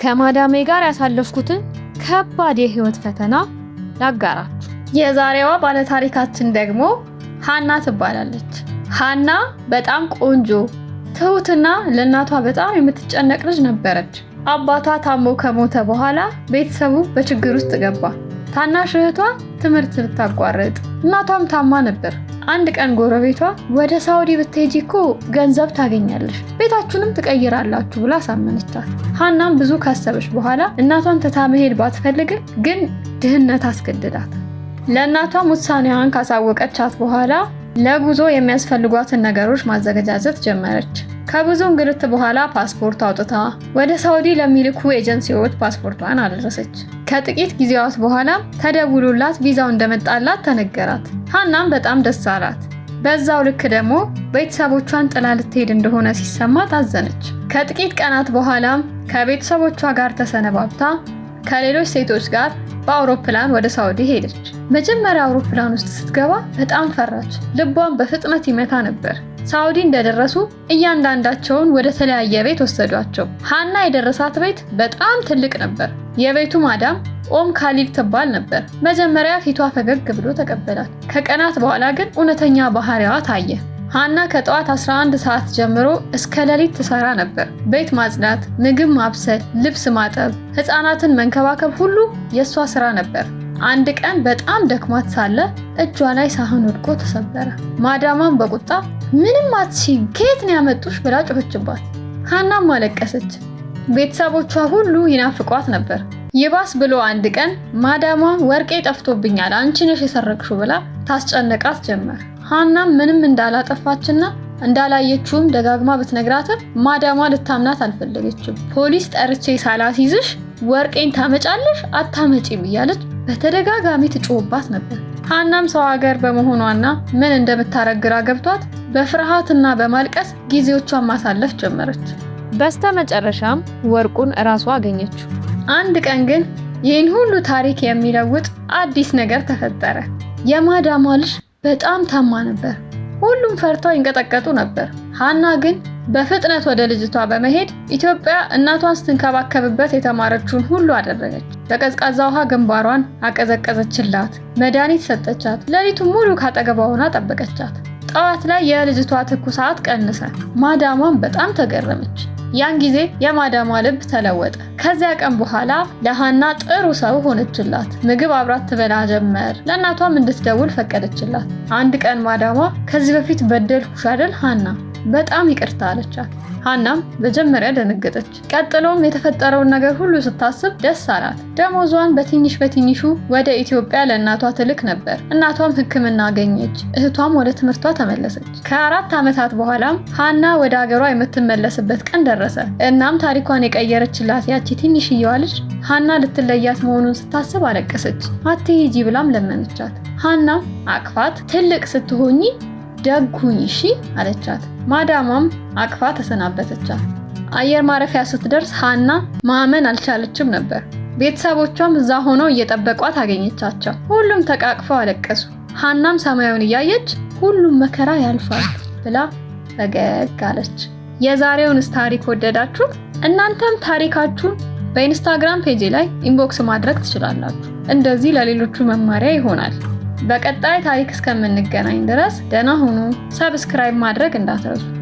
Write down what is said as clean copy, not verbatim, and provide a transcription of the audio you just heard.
ከማዳሜ ጋር ያሳለፍኩትን ከባድ የህይወት ፈተና ላጋራችሁ። የዛሬዋ ባለታሪካችን ደግሞ ሃና ትባላለች። ሃና በጣም ቆንጆ፣ ትሁትና ለእናቷ በጣም የምትጨነቅ ልጅ ነበረች። አባቷ ታሞ ከሞተ በኋላ ቤተሰቡ በችግር ውስጥ ገባ። ታናሽ እህቷ ትምህርት ብታቋርጥ፣ እናቷም ታማ ነበር። አንድ ቀን ጎረቤቷ ወደ ሳውዲ ብትሄጂ እኮ ገንዘብ ታገኛለሽ፣ ቤታችሁንም ትቀይራላችሁ ብላ አሳመነቻት። ሃናም ብዙ ካሰበች በኋላ እናቷን ትታ መሄድ ባትፈልግም ግን ድህነት አስገድዳት። ለእናቷም ውሳኔዋን ካሳወቀቻት በኋላ ለጉዞ የሚያስፈልጓትን ነገሮች ማዘገጃጀት ጀመረች። ከብዙ እንግልት በኋላ ፓስፖርት አውጥታ ወደ ሳውዲ ለሚልኩ ኤጀንሲዎች ፓስፖርቷን አደረሰች። ከጥቂት ጊዜያት በኋላ ተደውሎላት ቪዛው እንደመጣላት ተነገራት። ሃናም በጣም ደስ አላት። በዛው ልክ ደግሞ ቤተሰቦቿን ጥላ ልትሄድ እንደሆነ ሲሰማት አዘነች። ከጥቂት ቀናት በኋላም ከቤተሰቦቿ ጋር ተሰነባብታ ከሌሎች ሴቶች ጋር በአውሮፕላን ወደ ሳውዲ ሄደች። መጀመሪያ አውሮፕላን ውስጥ ስትገባ በጣም ፈራች። ልቧን በፍጥነት ይመታ ነበር። ሳውዲ እንደደረሱ እያንዳንዳቸውን ወደ ተለያየ ቤት ወሰዷቸው። ሃና የደረሳት ቤት በጣም ትልቅ ነበር። የቤቱ ማዳም ኦም ካሊድ ትባል ነበር። መጀመሪያ ፊቷ ፈገግ ብሎ ተቀበላት። ከቀናት በኋላ ግን እውነተኛ ባህሪዋ ታየ። ሃና ከጠዋት 11 ሰዓት ጀምሮ እስከ ሌሊት ትሰራ ነበር። ቤት ማጽዳት፣ ምግብ ማብሰል፣ ልብስ ማጠብ፣ ህፃናትን መንከባከብ ሁሉ የእሷ ስራ ነበር። አንድ ቀን በጣም ደክሟት ሳለ እጇ ላይ ሳህን ወድቆ ተሰበረ። ማዳሟን በቁጣ ምንም አትችይም፣ ከየት ነው ያመጡሽ ብላ ጮኸችባት። ሃናም አለቀሰች። ቤተሰቦቿ ሁሉ ይናፍቋት ነበር። ይባስ ብሎ አንድ ቀን ማዳሟ ወርቄ ጠፍቶብኛል፣ አንቺ ነሽ የሰረቅሽው ብላ ታስጨንቃት ጀመር። ሃናም ምንም እንዳላጠፋችና እንዳላየችውም ደጋግማ ብትነግራትም ማዳሟ ልታምናት አልፈለገችም። ፖሊስ ጠርቼ ሳላስይዝሽ ወርቄን ታመጫለሽ አታመጪም እያለች በተደጋጋሚ ትጮህባት ነበር። ሃናም ሰው ሀገር በመሆኗና ምን እንደምታረግ ግራ ገብቷት በፍርሃትና በማልቀስ ጊዜዎቿን ማሳለፍ ጀመረች። በስተመጨረሻም ወርቁን እራሷ አገኘችው። አንድ ቀን ግን ይህን ሁሉ ታሪክ የሚለውጥ አዲስ ነገር ተፈጠረ። የማዳሟ ልጅ በጣም ታማ ነበር። ሁሉም ፈርተው ይንቀጠቀጡ ነበር። ሃና ግን በፍጥነት ወደ ልጅቷ በመሄድ ኢትዮጵያ እናቷን ስትንከባከብበት የተማረችውን ሁሉ አደረገች። በቀዝቃዛ ውሃ ግንባሯን አቀዘቀዘችላት፣ መድኃኒት ሰጠቻት። ሌሊቱን ሙሉ ካጠገቧ ሆና ጠበቀቻት። ጠዋት ላይ የልጅቷ ትኩሳት ቀነሰ። ማዳሟን በጣም ተገረመች። ያን ጊዜ የማዳሟ ልብ ተለወጠ። ከዚያ ቀን በኋላ ለሃና ጥሩ ሰው ሆነችላት። ምግብ አብራት ትበላ ጀመር። ለእናቷም እንድትደውል ፈቀደችላት። አንድ ቀን ማዳሟ ከዚህ በፊት በደልኩሽ አይደል ሃና፣ በጣም ይቅርታ አለቻት። ሃናም መጀመሪያ ደነገጠች። ቀጥሎም የተፈጠረውን ነገር ሁሉ ስታስብ ደስ አላት። ደሞዟን በትንሽ በትንሹ ወደ ኢትዮጵያ ለእናቷ ትልክ ነበር። እናቷም ሕክምና አገኘች። እህቷም ወደ ትምህርቷ ተመለሰች። ከ4 ዓመታት በኋላም ሃና ወደ ሀገሯ የምትመለስበት ቀን ደረሰ። እናም ታሪኳን የቀየረችላት ያቺ ትንሽየዋ ልጅ ሃና ልትለያት መሆኑን ስታስብ አለቀሰች። አትሂጂ ብላም ለመነቻት። ሃናም አቅፋት ትልቅ ስትሆኚ ደግ ሁኚ እሺ አለቻት። ማዳሟም አቅፋ ተሰናበተቻት። አየር ማረፊያ ስትደርስ ሃና ማመን አልቻለችም ነበር። ቤተሰቦቿም እዛ ሆነው እየጠበቋት አገኘቻቸው። ሁሉም ተቃቅፈው አለቀሱ። ሃናም ሰማዩን እያየች ሁሉም መከራ ያልፋል ብላ ፈገግ አለች። የዛሬውንስ ታሪክ ወደዳችሁት? እናንተም ታሪካችሁን በኢንስታግራም ፔጄ ላይ inbox ማድረግ ትችላላችሁ። እንደዚህ ለሌሎቹ መማሪያ ይሆናል። በቀጣይ ታሪክ እስከምንገናኝ ድረስ ደህና ሁኑ። Subscribe ማድረግ እንዳትረሱ።